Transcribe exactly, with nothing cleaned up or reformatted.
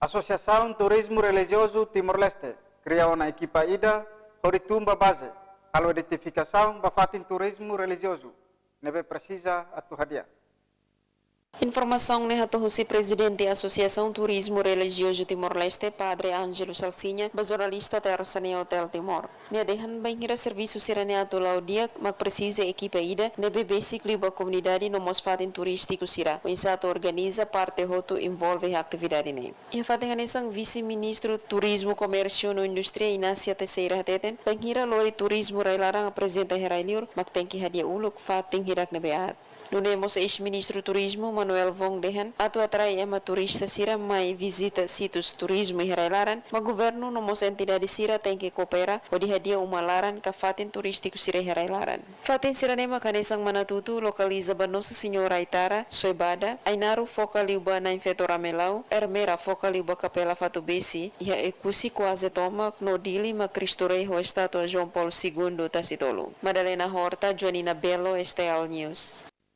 Asosiasaun Turizmu Relijiozu Timor-Leste kria ona ekipa ida hodi tun ba baze halo identifikasaun ba fatin turizmu relijiozu ne'ebé presiza atu hadi'a. Informasaun ne'e hato'o husi Prezidente Asosiasaun Turizmu Relijiozu Timor-Leste, Padre Ângelo Salsinha, ba jornalista Terra Saneo Hotel Timor. Nia dehan bainhira servisu sira-ne'e atu la'o di'ak, mak presiza ekipa ida ne'ebé besik liu ba komunidade no mós fatin turístiku sira, oinsá atu organiza parte hotu envolve iha atividade ne'e. Iha fatin hanesan, Vise-Ministru Turizmu, Komérsiu no Indústria, Inácia Teixeira, hateten bainhira lori turizmu rai-laran aprezenta iha rai-liur, mak tenke hadi'a uluk fatin hirak ne'ebé aat. Nune'e mós eis-Ministru Turizmu, Manuel Vong, dehan atu atrai ema turista sira mai vizita situs turizmu iha rai-laran, mak governu no mós entidade sira tenke koopera hodi hadi'a uma laran ka fatin turístiku sira iha rai-laran. Fatin sira-ne'e mak hanesan Manatutu, lokaliza ba Nossa Senhora Aitara, Soibada, Ainaro, foka liu ba Na'in Feto Ramelau, Ermera, foka liu ba Kapela Fatubesi, iha Oekusi kuaze tomak, no Dili mak Cristo Rei ho estátua João Paulo Segundo Tasitolu. Madalena Horta, Joanina Belo, S T L News.